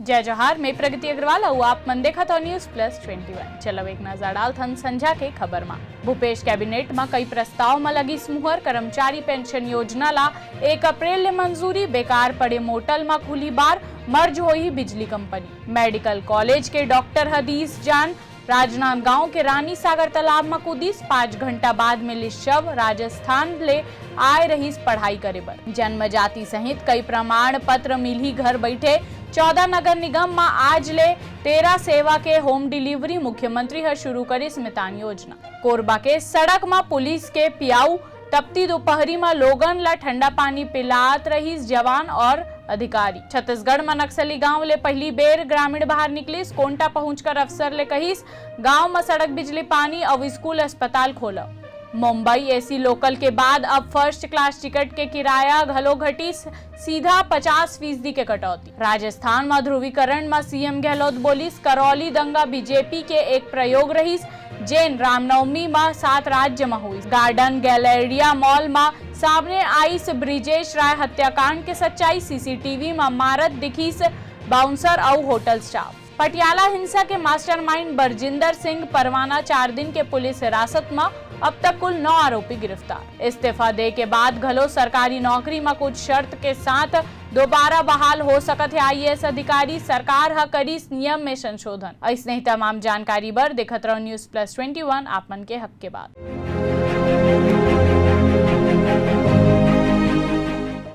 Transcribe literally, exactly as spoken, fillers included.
जय जोहार, मैं प्रगति अग्रवाल अउ आप मन देखत हो News Plus Twenty One। चलो एक नजर डालथन संझा के खबर मा। भूपेश कैबिनेट मा कई प्रस्ताव मा लगिस मुहर, कर्मचारी पेंशन योजना ला एक अप्रैल ले मंजूरी, बेकार पड़े मोटल मा खुली बार, merge होही बिजली कंपनी। मेडिकल कॉलेज के डॉक्टर ह दीस जान, राजनांदगांव के रानी सागर तालाब म कूदिस, पाँच घंटा बाद मिलिस शव, राजस्थान ले आए रहिस पढ़ाई करे बर। जन्म जाति सहित कई प्रमाण पत्र मिलही घर बैठे, चौदह नगर निगम म आज ले तेरह सेवा के home delivery, मुख्यमंत्री ह शुरू करिस मितान योजना। कोरबा के सड़क म पुलिस के पियाऊ, तपती दोपहरी म लोगन ला ठंडा पानी पिलात रहिस जवान और अधिकारी। छत्तीसगढ़ म नक्सली गांव ले पहली बेर ग्रामीण बाहर निकलिस, कोंटा पहुंचकर अफसर ले कहिस, गांव म सड़क, बिजली, पानी अउ स्कूल, अस्पताल खोलव। मुंबई AC local के बाद अब first class टिकट के किराया घलो घटिस, सीधा पचास फीसदी के कटौती। राजस्थान म ध्रुवीकरण म CM गहलोत बोलिस, करौली दंगा BJP के एक प्रयोग रहिस, जेन रामनवमी म सात राज्य म हुई। Garden Galleria Mall म सामने आइस ब्रिजेश राय हत्याकांड के सच्चाई, CCTV म मारत दिखिस bouncer अउ होटल staff। पटियाला हिंसा के mastermind बरजिंदर सिंह परवाना चार दिन के पुलिस हिरासत म, अब तक कुल नौ आरोपी गिरफ्तार। इस्तीफा दे के बाद घलो सरकारी नौकरी म कुछ शर्त के साथ दोबारा बहाल हो सकत हे IAS अधिकारी, सरकार ह करिस नियम में संशोधन। अइसने ही तमाम जानकारी बर देखत रहो News Plus Twenty One, आप मन के हक के बात।